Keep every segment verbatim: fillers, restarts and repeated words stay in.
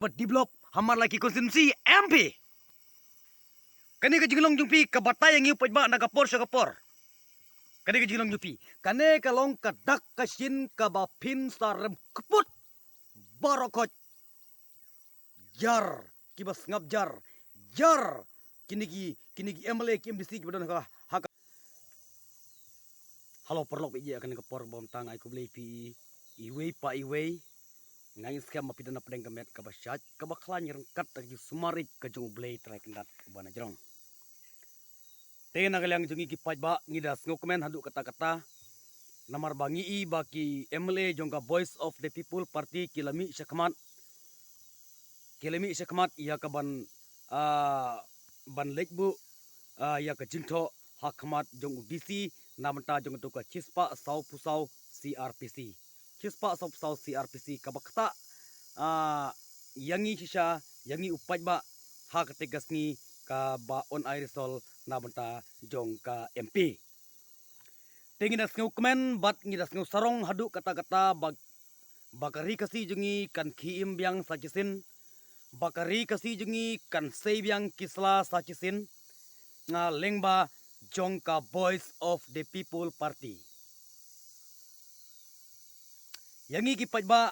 ba develop hamar la ki constituency M P. Kane ka jinglong jong phi ka batai ïa ngi u paidbah na ka por sha ka por. Kane ka jinglong jong phi. Kane ka long ka dak ka shin kaba phin sa rem kput. Baroh khoit. Jar, kiba sngap jar. Jar, kine ki, kine ki M L A, ki M D C, kiba don ha ka, ha ka. Halo paralok, bad ïa kane ka por bym tang ai khublei phi iwei pa iwei. Nga ngeit skhem ba phi don ha pdeng ka met kaba shait, kaba khlaiñ ryngkat ka jingsumar ka jong U Blei Trai Kynrad uba na jrong. Te na ka liang jong ngi ki paidbah ngi da sngewkmen haduh katta katta. Namar ba ngi i ba ki M L A jong ka Voice of the People Party ki la mih shakhmat. Ki la mih shakhmat ïa ka ban, ah, ban leit buh, ah, ïa ka jingthoh ha khmat jong u D C na bynta jong ka shispah sawphew saw C R P C. Shispah sawphew saw C R P C kaba ktah, ah, ïa ngi shisha, ïa ngi u paidbah ha kata ka sngi kaba un ai result na bynta jong ka M P. Te ngi da sngewkmen bad ngi da sngewsarong haduh katta katta ba, ba ka Ri Khasi jong ngi kan khie im biang sa shisien, ba ka Ri Khasi jong ngi kan sei biang ki sla sa shisien. Nga lyngba jong ka Voice of the People Party. Ïa ngi ki paidbah,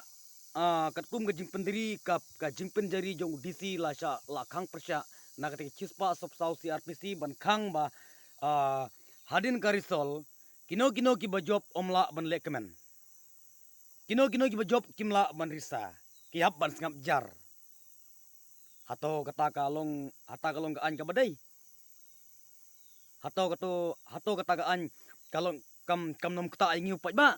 ah, katkum ka jingpyndri, ka, ka jingpynjari jong u D C la shah, la khang pyrshah na kata ka shispah sawphew saw C R P C ban khang ba, ah, hadien ka result, kino kino kiba jop ym lah ban leh kmen. Kino kino kiba jop kim lah ban risa. Ki hap ban sngap jar. Hato kata ka long, hata ka long ka aiñ kaba dei. Hato kato, hato kata ka aiñ ka long kam, kam nym ktah ïa ngi u paidbah.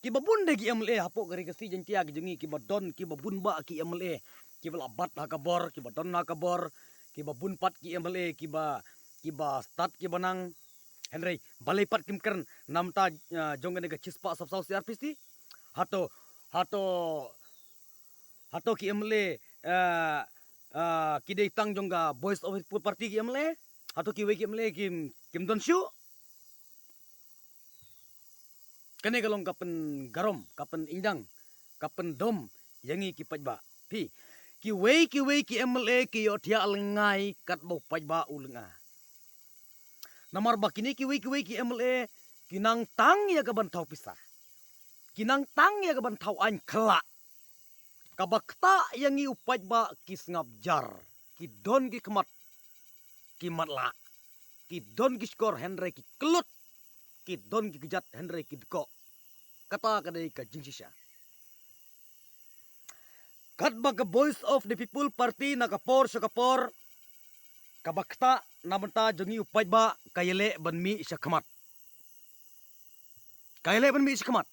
Kiba bun de ki M L A hapoh ka Ri Khasi Jaiñtia ka jong ngi kiba don, kiba bun bah ki M L A kiba la bat ha ka bor, kiba don ha ka bor, kiba bun pat ki M L A kiba, kiba stad kiba nang. Hynrei balei pat kim kren na bynta, ah, jong kane ka shispah sawphew saw C R P C? Hato, hato, hato ki M L A, ah, ah, ki dei tang jong ka Voice of the People Party ki M L A? Hato kiwei ki M L A kim, kim don shuh? Kane ka long ka pyngarom, ka pyningdang, ka pyndom ïa ngi ki paidbah. Phi, kiwei kiwei ki M L A ki ïohthiah lyngngai katba u paidbah u lyngnga. Namar ba kine kiwei kiwei ki M L A ki nang tang ïa ka ban thaw pisa. Ki nang tang ïa ka ban thaw aiñ khyllah. Kaba ktah ïa ngi u paidbah ki sngap jar, ki don ki khmat, ki matlah, ki don ki shkor hynrei ki kyllut, ki don ki kjat hynrei ki dkoh. Kata ka dei ka jingshisha. Katba ka Voice of the People Party na ka por sha ka por, kaba ktah na bynta jong ngi u paidbah ka ïaleh ban mih shakhmat. Ka ïaleh ban mih shakhmat.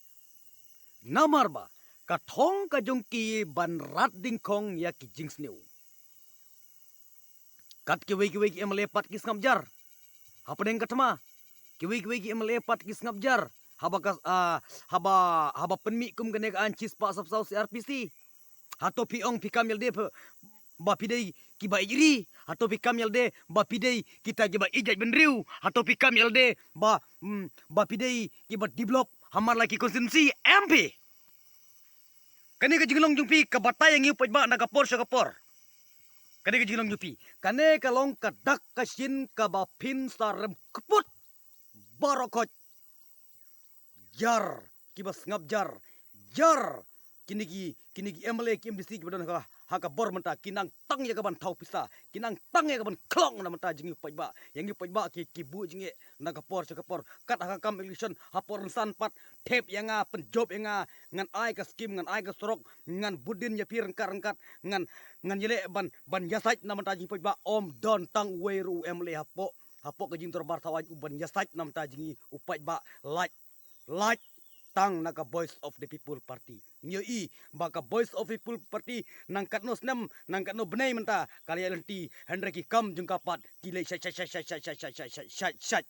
Namar ba ka thong ka jong ki ban rat dyngkhong ïa ki jingsniew. Kat kiwei kiwei ki M L A pat ki sngap jar. Hapdeng ka thma. Kiwei kiwei ki M L A pat ki sngap jar. Haba ka, ah, haba, haba pynmih kum kane ka aiñ shispah sawphew saw C R P C. Hato phi ong phi kam ïalade phi, ba phi dei kiba ïeit ri? Hato phi kam ïalade ba phi dei kita kiba ïeit jaitbynriew? Hato phi kam ïalade ba, mm, ba phi dei kiba develop hamar la ki constituency? Em phi. Kane ka jinglong jong phi ka batai ïa ngi u paidbah na ka por sha ka por. Kane ka jinglong jong phi. Kane ka long ka dak ka shin kaba phin sa rem kput. Baroh khoit. Jar, kiba sngap jar. Jar, kine ki, kine ki M L A, ki M D C kiba don ha, ha ka bor mynta, ki nang tang ïa ka ban thaw pisa, ki nang tang ïa ka ban khlong na bynta jong ngi u paidbah. Ïa ngi u paidbah ki, ki buh jingeh na ka por sha ka por. Kat ha ka kam election, ha por rynsan pat, thep ïa nga, pynjop ïa nga, ngan ai ka skim, ngan ai ka surok, ngan bud dien ïa phi ryngkat ryngkat, ngan, ngan ïaleh ban, ban ïasaid na bynta jong ngi u paidbah, ym don tang uwei ruh u M L A hapoh, hapoh ka jingdorbar thaw aiñ u ban ïasaid na bynta jong ngi u paidbah. Lait, lait tang na ka Voice of the People Party. Ngi ïohi ba ka Voice of the People Party nang katno snem, nang katno bnai mynta ka la ïaid lynti, hynrei ki kam jong ka pat ki leh shait shait shait.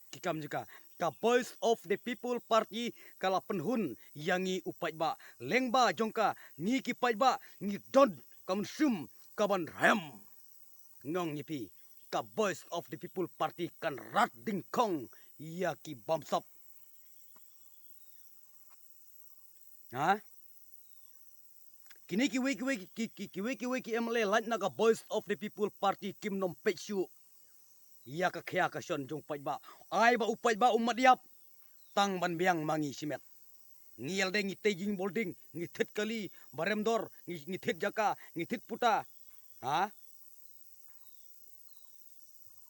Ki kam jong ka, ka Voice of the People Party ka la pynhun ïa ngi u paidbah. Lyngba jong ka ngi ki paidbah ngi don ka mynsiem ka ban rem. Nga ong ïa phi, ka Voice of the People Party kan rat dyngkhong ïa ki bamsap. Ha? Kine kiwei kiwei ki, ki, kiwei kiwei ki M L A lait na ka Voice of the People Party kim nym peit shuh ïa ka khia ka shon jong u paidbah. Ai ba u paidbah u mat ïap tang ban biang ma ngi shimet. Ngi ïalade ngi tei jingbuilding, ngi thied kali, barem dor, ngi, ngi thied jaka, ngi thied puta. Ha?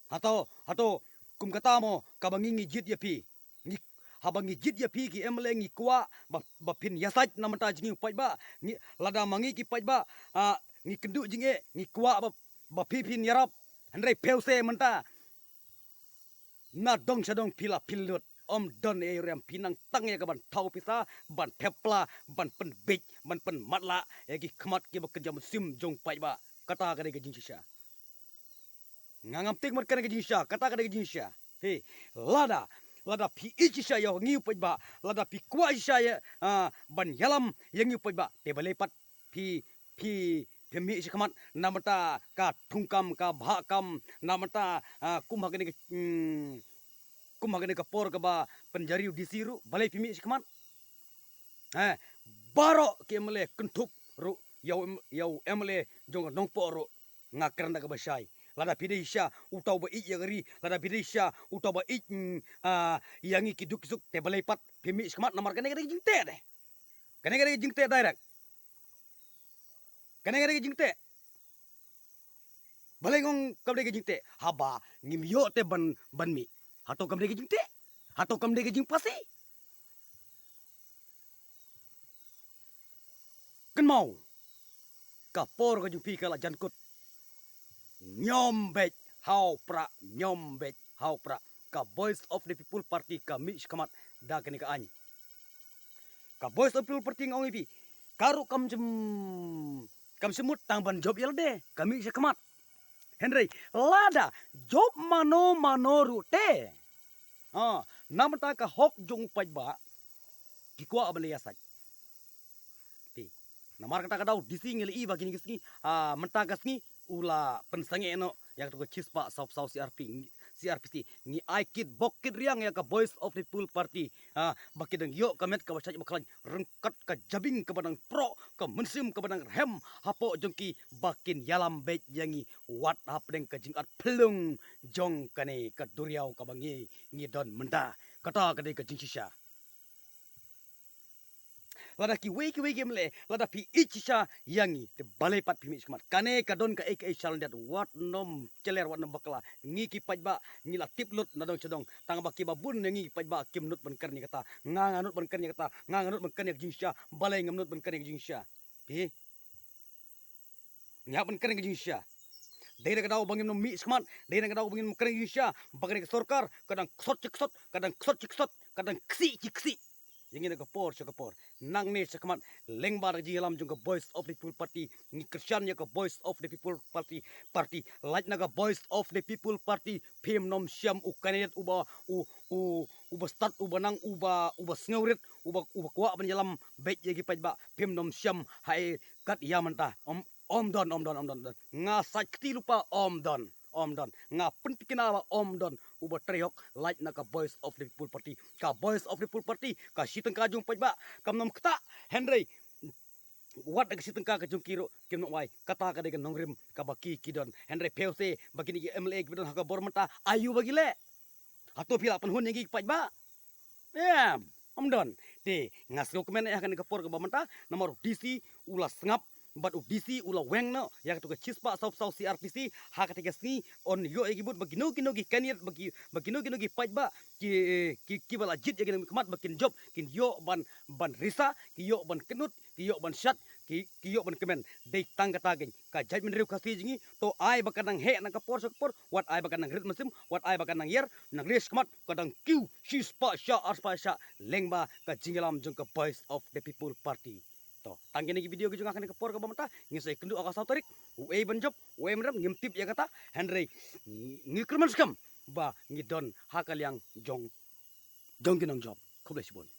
Hato, hato, kum kata mo, kaba ngi ngi jied ïa phi. Ngi, haba ngi jied ïa phi ki M L A ngi kwah ba, ba phin ïasaid na bynta jong ngi u paidbah. Ngi, lada ma ngi ki paidbah, ah, ngi kynduh jingeh, ngi kwah ba, ba phi phin ïarap. Hynrei phi u se mynta. Na dong sha dong phi la phi lut. Ym don ei ruh em, phi nang tang ïa ka ban thaw pisa, ban thep pla, ban pynbeit, ban pynmatlah ïa ki khmat kiba kynja mynsiem jong u paidbah. Kata ka dei ka jingshisha. Nga ngam tieng ban kren ka jingshisha, kata ka dei ka jingshisha. He, lada, lada phi ïeit shisha ïa ngi u paidbah, lada phi kwah shisha ïa, ah, ban ïalam ïa ngi u paidbah, te balei pat phi, phi, phi mih shakhmat na bynta ka thungkam, ka bhah kam, na bynta, ah, kum ha kane ka, hmm, kum ha kane ka por kaba pynjari u D C ruh, balei phi mih shakhmat? Eh, baroh ki M L A kynthup ruh, ïa u M-, ïa u M L A jong ka Nongpoh ruh, nga kren da kaba shai. Lada phi dei shisha uta uba ïeit ïa ka ri, lada phi dei shisha uta uba ïeit, mm, ah, ïa ngi ki duk ki suk, te balei pat phi mih shakhmat, namar kane ka dei ka jingteh de. Kane ka dei ka jingteh direct. Kane ka dei ka jingteh. Balei nga ong kam dei ka jingteh? Haba ngim ïoh te ban, ban mih. Hato kam dei ka jingteh? Hato kam dei ka jingpasi? Kynmaw, ka por ka jong phi ka la jan kut. Ñiom beit ha u prah, ñiom beit ha u prah. Ka Voice of the People Party ka mih shakhmat da kane ka aiñ. Ka Voice of People Party nga ong ïa phi, ka ruh kam shym, kam shym mut tang ban jop ïalade, ka mih shakhmat. Hynrei lada jop mano mano ruh te, ha, na bynta ka hok jong u paidbah, ki kwah ban leit ïasaid. Te namar kata ka daw, D C ngi la ïohi ba kine ki sngi, ah, mynta ka sngi u la pynsangeh noh ïa kato ka shispah sawphew saw C R P, C R P C. Ngi ai kit bok kit riang ïa ka Voice of the People Party, ah, ba ki dang ïoh ka met kaba shait ba khlaiñ, ryngkat ka jabieng kaba dang proh, ka mynsiem kaba dang rhem hapoh jong ki, ba kin ïalam beit ïa ngi wat hapdeng ka jingat phyllung jong kane ka duriaw kaba ngi, ngi don mynta. Kata ka dei ka jingshisha. Lada kiwei kiwei ki M L A, lada phi ïeit shisha ïa ngi, te balei pat phi mih shakhmat? Kane ka don kaei kaei shalyndet, wat nym jler, wat nym bakla. Ngi ki paidbah ngi la tip lut na dong sha dong. Tang ba kiba bun na ngi ki paidbah kim nud ban kren ïa kata. Nga nga nud ban kren ïa kata. Nga nga nud ban kren ïa ka jingshisha. Balei ngam nud ban kren ïa ka jingshisha? Phi Ngi hap ban kren ka jingshisha. Dei na ka daw ba ngim nym mih shakhmat, dei na ka daw ba ngim nym kren ka jingshisha, ba kane ka sorkar ka dang ksot shi ksot, ka dang ksot shi ksot, ka dang ksih shi ksih. Ïa ngi na ka por sha ka por, nangne shakhmat, lyngba da ka jingïalam jong ka Voice of the People Party, ngi kyrshan ïa ka Voice of the People Party, Party, lait na ka Voice of the People Party, phim nym shem u candidate uba, u, u, uba stad, uba nang, uba, uba sngewrit, uba, uba kwah ban ïalam beit ïa ki paidbah, phim nym shem haei kat ïa mynta. Ym, ym don, ym don, ym don, ym don. Nga sait kti lypa, ym don, ym don. Nga pyntikna ba ym don uba trei hok lait na ka Voice of the People Party. Ka Voice of the People Party, ka shi tyngka jong paidbah kam nym ktah. Hynrei wat ka shi tyngka ka jong ki ruh kim nym ai. Kata ka dei ka nongrim kaba ki, ki don. Hynrei phi u se ba kine ki M L A kiba don ha ka bor mynta, aïu ba ki leh? Hato phi la pynhun ïa ngi ki paidbah? Em, ym don. Te nga sngewkmen ha kane ka por kaba mynta, namar u D C u la sngap bad u D C u la weng noh ïa kato ka shispah sawphew saw C R P C. Ha kata ka sngi yn ïoh ïa ki vote ba kino kino ki candidate, ba ki, ba kino kino ki paidbah ki, ki, kiba la jied ïa ki nongmihkhmat ba kin jop, kin ïoh ban, ban risa, ki ïoh ban kynnoh, ki ïoh ban shad, ki, ki ïoh ban kmen. Dei tang kata kein ka jaitbynriew Khasi jong ngi. To ai ba ka nang heh na ka por sha ka por, wat ai ba ka nang rit mynsiem, wat ai ba ka nang ïar, nang rit shakhmat, ka dang kiew shispah shah, arspah shah lyngba ka jingïalam jong ka Voice of the People Party. To tang kine ki video ki jong nga ha kane ka por kaba mynta. Ngin sa ïakynduh ha ka saw tarik, uei ban jop, uei ban rem, ngim tip ïa kata. Hynrei ngi kyrmen skhem ba ngi don ha ka liang jong, jong ki nongjop. Khublei shibun.